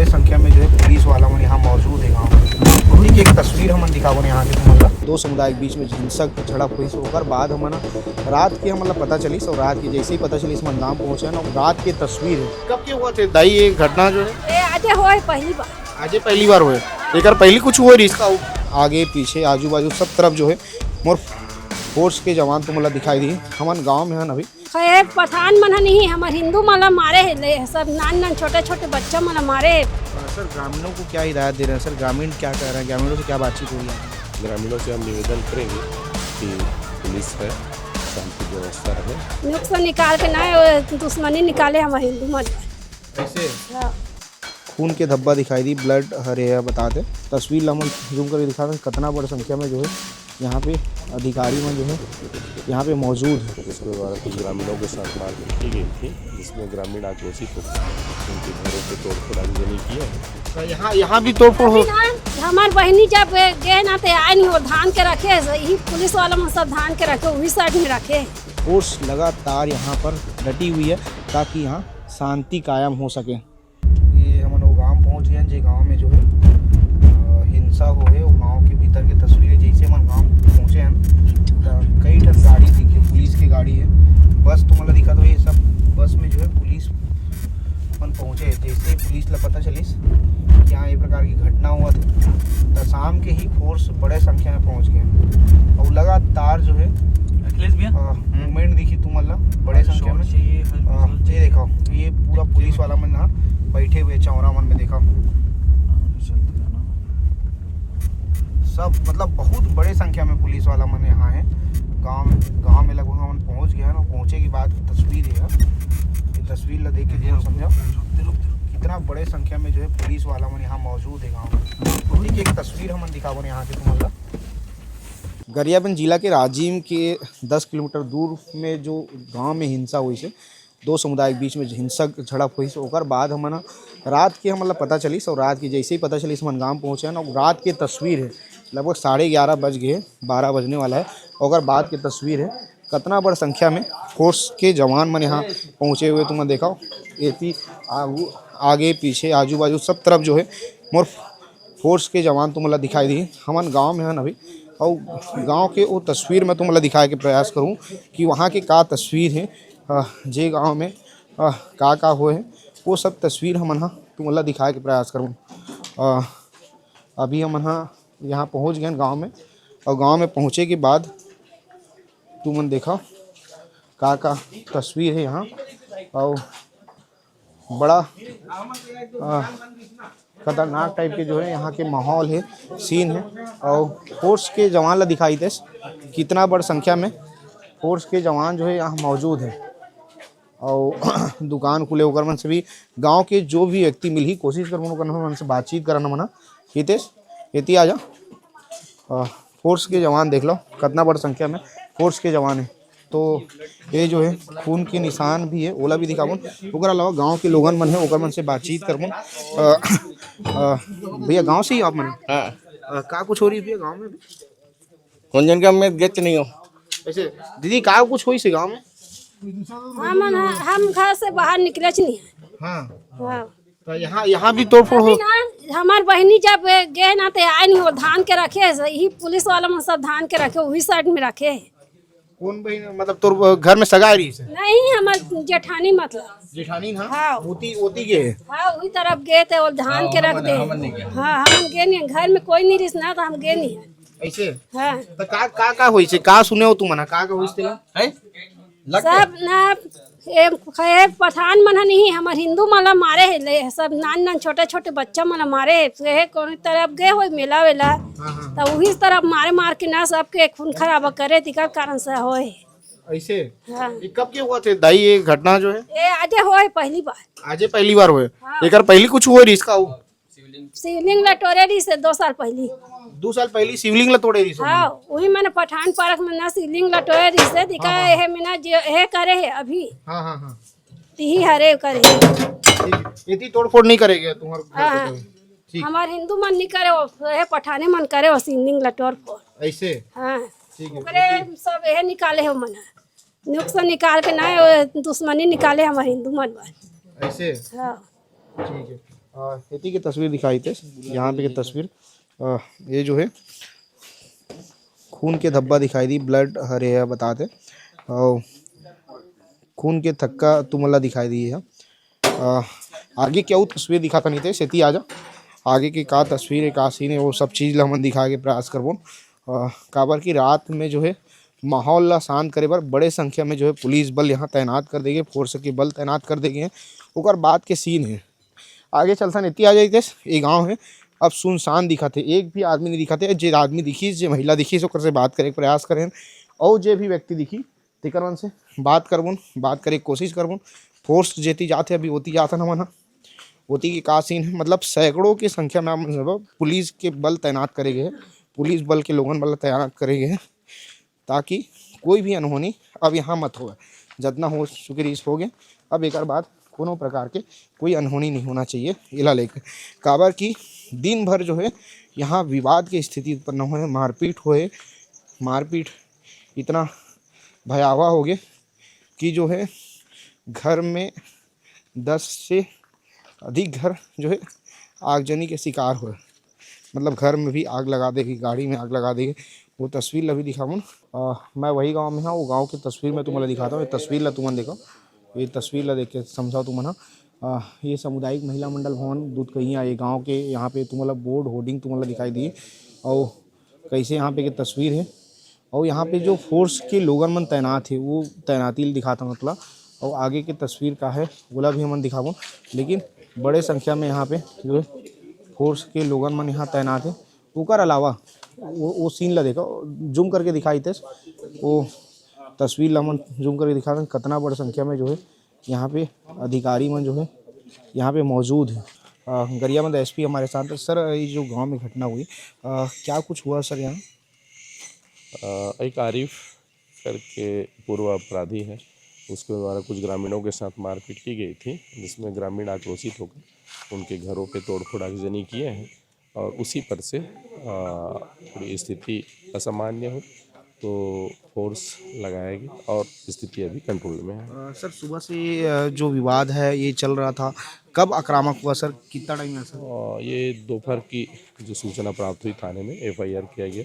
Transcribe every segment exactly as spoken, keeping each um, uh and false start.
संख्या में जो है पुलिस वाला मन यहाँ मौजूद है गाँव में। वही के एक तस्वीर हमन दिखावन यहाँ के तुमन ला। दो समुदाय के बीच में हिंसक झड़प हुई, ओकर बाद हमन रात के हमन ला पता चलिस और रात के जैसे ही पता चलिस हमन गाँव पहुँचे और रात के तस्वीर है। कब के हुआ थे दाई ये घटना जो है? ए, आजे होए पहली बार। आजे पहली बार हुए? एकर पहली कुछ हुआ रिस का? आगे पीछे आजू बाजू सब तरफ जो है मोर फोर्स के जवान तुमन ला दिखाई दी। हमन गाँव में हन अभी। खैर, पठान मन ह नहीं, हमर हिंदू मन ला मारे हे, ले, सब नान नान छोटे छोटे बच्चा मन ला मारे हे। सर, ग्रामीणों को क्या हिदायत दे रहे हैं सर? ग्रामीण क्या कह रहे हैं? ग्रामीणों से क्या बातचीत हुई है? ग्रामीणों से हम निवेदन करेंगे कि पुलिस है, शांति व्यवस्था रहे। नुक्स निकाल के ना, वो दुश्मनी निकाले हमर हिंदू मन। ऐसे? हाँ। खून के धब्बा दिखाई दी, ब्लड हरे है, बता दे। तस्वीर ला हमन जूम करके दिखा दें, कितना बड़ संख्या में जो है यहाँ पे अधिकारी मन जो है यहाँ पे मौजूद है। इसके द्वारा कुछ ग्रामीणों के साथ मारपीट की गई थी, जिसमें ग्रामीण आक्रोशित होकर उनके घरों पे तोड़फोड़ आगजनी किया। तो यहाँ, यहाँ भी तोड़फोड़ हो? अभी ना, हमार बहिनी जब गे ना, ते आए नहीं हो, धान के रखे, यही पुलिस वाला मन सब धान के रखे, वही साइड में रखे। फोर्स लगातार यहाँ पर डटी हुई है ताकि यहाँ शांति कायम हो सके। ये हमन वो गांव पहुंच गए हैं, जे गांव में जो है, अ, हिंसा हो है, वो गांव के भीतर के तस्वीर है। जैसे हमन गांव पहुंचे हैं, त कई ठन गाड़ी दिखे, पुलिस के गाड़ी है, बस तुमन ला दिखा दो, ये सब बस में जो है पुलिस मन पहुंचे हैं। जैसे ही पुलिस ला पता चलिस कि यहाँ ये प्रकार की घटना हुआ था, त शाम के ही फोर्स बड़े संख्या में पहुंच गए हैं और लगातार जो है, अखिलेश भैया? अ, मूवमेंट दिखी तुमन ला बड़े संख्या में। अ, ये देखो, ये पूरा पुलिस वाला मन यहाँ बैठे हुए चौरा मन में, देखो। सब, मतलब, बहुत बड़े संख्या में पुलिस वाला मन यहाँ है। गांव, गांव में लगभग हमन पहुँच गए हैं ना। पहुँचे के बाद की तस्वीर है, ये तस्वीर ला देख के तुम समझा कितना बड़े संख्या में जो है पुलिस वाला मन यहाँ मौजूद है गांव में। वही के एक तस्वीर हमन दिखावन यहाँ के तुमन ला। गरियाबंद जिला के राजिम के दस किलोमीटर दूर में जो गांव में हिंसा हुई से, दो समुदाय के बीच में हिंसक झड़प हुई से, ओकर बाद हमन रात के हमन ला पता चलिस और रात के जैसे ही पता चलिस, हमन गांव पहुंचे हैं और रात के तस्वीर है, लगभग साढ़े ग्यारह बज गए, बारह बजने वाला है। ओकर बाद के तस्वीर है, कितना बड़ संख्या में फोर्स के जवान मन यहाँ पहुँचे हुए तुमन देखो। एती आगू, आगे पीछे आजू बाजू सब तरफ जो है मोर फोर्स के जवान तुमन ला दिखाई दी। हमन गांव में हन अभी, और गांव के वो तस्वीर मैं तुमन ला दिखाए के प्रयास करूं कि वहां के का तस्वीर है, अ, जे गांव में, अ, का का हुए है, वो सब तस्वीर हमन हा तुमन ला दिखाए के प्रयास करूं। अ, अभी हमन हा यहाँ पहुँच गए गांव में, और गांव में पहुँचे के बाद तुमन देखा का का तस्वीर है यहाँ, और बड़ा, आ, खतरनाक टाइप के जो है यहाँ के माहौल है, सीन है। और फोर्स के जवान ला दिखाई देस, कितना बड़ संख्या में फोर्स के जवान जो है यहाँ मौजूद है। और दुकान खुले, ओकर मन से भी, गांव के जो भी व्यक्ति मिलही, कोशिश करबो ओकर मन से बातचीत कराना मना। हितेश, एती आ जा। अ, फोर्स के जवान देख लो, कितना बड़ संख्या में फोर्स के जवान है। तो ये जो है खून के निशान भी है, ओला भी दिखाबो। ओकर अलावा गांव के लोगन मन है, ओकर मन से बातचीत करबो। अ, अ, भैया, गांव से ही आप मन? हाँ। अ, का कुछ हो रही है भैया गांव में? कोन जन का मैं गेच नहीं हो। ऐसे दीदी, का कुछ होइस हे गांव में? हमन ह-, हम घर से बाहर निकलेच नहीं है। हाँ। हाँ। तो यहाँ, यहाँ भी तोड़फोड़ हो? अभी ना, हमार बहिनी जब गे ना, ते आए नहीं हो, धान के रखे, यही पुलिस वाला मन सब धान के रखे, वही साइड में रखे। कौन बहिनी, मतलब तोर घर में सगा रही से? नहीं, हमार जेठानी मतलब। जेठानी ना? हाँ। ओती, ओती गे? हाँ, वही तरफ गे थे और धान के रख दे। हाँ, हम गे नहीं, घर में कोई नहीं रहिस ना, तो हम गे नहीं। ऐसे? हाँ। तो का, का, का होइस हे? का सुने हो तुमन? का, का होइस हे तेला? हैं? लग के? सब ना, ए, ए, पठान मन ह नहीं, हमर हिंदू मन ला मारे हे, ले, सब नान, नान, छोटे, छोटे बच्चा मन ला मारे हे। तो ये कौन तरफ गए हो मेला वेला, हाँ, हाँ। तो वही तरफ मारे, मार के ना सबके खून खराबा करे, तिकर कारण से होए। ऐसे? हाँ। ये कब के हुआ थे दाई, ये घटना जो है? ये आजे होए पहली बार। आजे पहली बार हुए? हाँ। एकर पहली कुछ हुए रिस का? शिवलिंग ला टोरे रहिस हे दो साल पहली। दो साल पहली शिवलिंग ला तोड़े रहिस हे? हाँ, वही मैंने पठान पार्क में ना शिवलिंग ला टोरे रहिस हे, दिखा हाँ, हाँ। हे में ना जे, हे करे हे अभी। हाँ, हाँ, हाँ। तिही हरे करे हे। ठीक है। इतनी तोड़फोड़ नहीं करेगा तुम्हारे घर पे हाँ, कोई? ठीक। हमार हिंदू मन नहीं करे, वो हे पठाने मन करे, वो शिवलिंग ला तोड़फोड़। ऐसे? हाँ। ठीक है। ओकरे सब ये निकाले हो मन। नुक्स निकाल के ना, वो दुश्मनी निकाले हमार हिंदू मन बर। ऐसे? हाँ। ठीक है। अ, एती के तस्वीर दिखाई थे, यहाँ पे के तस्वीर, अ, ये जो है खून के धब्बा दिखाई दी, ब्लड हरे है बताते, और खून के थक्का तुमला दिखाई दी है। अ, आगे क्या वो तस्वीर दिखाता नहीं थे, सेती आ जा, आगे के का तस्वीर है, का सीन है, वो सब चीज़ ला हमन दिखाए के प्रयास करबो। अ, काबर कि रात में जो है माहौल ला शांत करे बर बड़े संख्या में जो है पुलिस बल यहाँ तैनात कर देगे, फोर्स के बल तैनात कर देगे हैं। ओकर बाद के सीन है, आगे चलथन, एती आ जाइते, ये गांव है, अब सुनसान दिखत हे, एक भी आदमी नहीं दिखत हे। जे आदमी दिखिस, जे महिला दिखिस, ओकर से बात करे के प्रयास करेन, और जे भी व्यक्ति दिखी, तेकर मन से बात करबुन, बात करे के कोशिश करबुन। फोर्स जेती जात हे, अभी ओती जाथन हमन ह। ओती के का सीन है, मतलब सैकड़ों की संख्या में आप मन सब पुलिस के बल तैनात करे गए हैं, पुलिस बल के लोगन बल तैनात करे गए हैं, ताकि कोई भी अनहोनी अब यहाँ मत होवे। जतना हो चुके रहीस हो गए, अब एकर बाद कोनो प्रकार के कोई अनहोनी नहीं होना चाहिए। एला लेके काबर कि दिन भर जो है यहाँ विवाद की स्थिति उत्पन्न होए, मारपीट होए, मारपीट इतना भयावह हो गए कि जो है घर में दस से अधिक घर जो है आगजनी के शिकार होए, मतलब घर में भी आग लगा देगी, गाड़ी में आग लगा देगी। वो तस्वीर ला भी दिखावन। अ, मैं वही गांव में हाँ, वो गांव की तस्वीर मैं तुम्हें दिखाता हूँ। ये तस्वीर ला तुमन देखो, ये तस्वीर ला देख के समझाओ तुमन हाँ। अ, ये सामुदायिक महिला मंडल भवन दूधकहिया, ये गांव के यहाँ पे तुम्हारा बोर्ड होर्डिंग तुम्हारा दिखाई दी, और कैसे यहाँ पे की तस्वीर है, और यहाँ पे जो फोर्स के लोगन मन तैनात है, वो तैनाती दिखाता मतलब, और आगे की तस्वीर का है, ओला भी हमन दिखाबो। लेकिन बड़े संख्या में यहाँ पे जो है फोर्स के लोगन मन यहाँ तैनात है। ओकर अलावा वो, वो सीन ला देखो, जूम करके दिखाई थे, वो तस्वीर ला हमन जूम करके दिखा दें, कितना बड़ संख्या में जो है यहाँ पे अधिकारी मन जो है यहाँ पे मौजूद है। अ, गरियाबंद एसपी हमारे साथ है। सर, ये जो गांव में घटना हुई, अ, क्या कुछ हुआ सर यहाँ? अ, एक आरिफ करके पूर्व अपराधी है, उसके द्वारा कुछ ग्रामीणों के साथ मारपीट की गई थी, जिसमें ग्रामीण आक्रोशित होकर उनके घरों पे तोड़फोड़ आगजनी किए हैं और उसी पर से अ, थोड़ी स्थिति असामान्य हुई, तो फोर्स लगाया गया और स्थिति अभी कंट्रोल में है। अ, सर, सुबह से अ, जो विवाद है ये चल रहा था, कब आक्रामक हुआ सर, कितना टाइम हुआ सर? अ, ये दोपहर की जो सूचना प्राप्त हुई थाने में, एफआईआर किया गया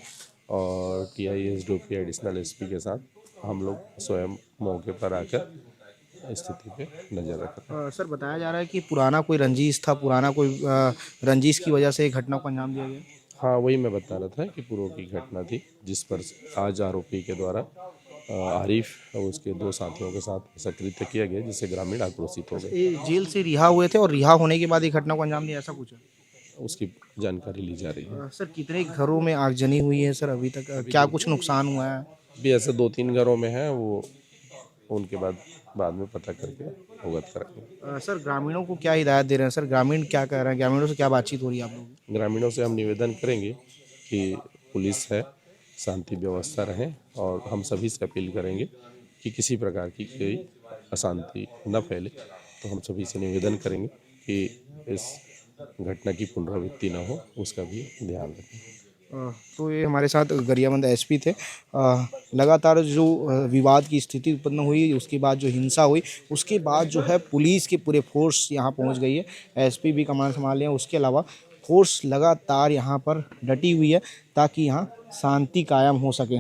और टीआई एसडीओपी एडिशनल एसपी के साथ हम लोग स्वयं मौके पर आकर स्थिति पे नज़र रख रहे हैं। अ, सर, बताया जा रहा है कि पुराना कोई रंजिश था, पुराना कोई अ, रंजिश की वजह से ये घटना को अंजाम दिया गया। हाँ, वही मैं बता रहा था कि पूर्व की घटना थी, जिस पर आज आरोपी के द्वारा अ, आरिफ और उसके दो साथियों के साथ ऐसा कृत्य किया गया, जिससे ग्रामीण आक्रोशित हो गए। ये जेल से रिहा हुए थे और रिहा होने के बाद ये घटना को अंजाम दिया, ऐसा कुछ है? उसकी जानकारी ली जा रही है। अ, सर, कितने घरों में आगजनी हुई है सर अभी तक? अ, क्या कुछ नुकसान हुआ है? भी ऐसे दो तीन घरों में है, वो उनके बाद बाद में पता करके अवगत कराएंगे। अ, सर, ग्रामीणों को क्या हिदायत दे रहे हैं सर? ग्रामीण क्या कह रहे हैं? ग्रामीणों से क्या बातचीत हो रही है आप लोगों की? ग्रामीणों से हम निवेदन करेंगे कि पुलिस है, शांति व्यवस्था रहे और हम सभी से अपील करेंगे कि किसी प्रकार की कोई अशांति न फैले। तो हम सभी से निवेदन करेंगे कि इस घटना की पुनरावृत्ति न हो, उसका भी ध्यान रखें। अ, तो ये हमारे साथ गरियाबंद एसपी थे। अ, लगातार जो अ, विवाद की स्थिति उत्पन्न हुई, उसके बाद जो हिंसा हुई, उसके बाद जो है पुलिस की पूरे फोर्स यहाँ पहुँच गई है। एसपी भी कमान संभाले हैं, उसके अलावा फोर्स लगातार यहाँ पर डटी हुई है ताकि यहाँ शांति कायम हो सके।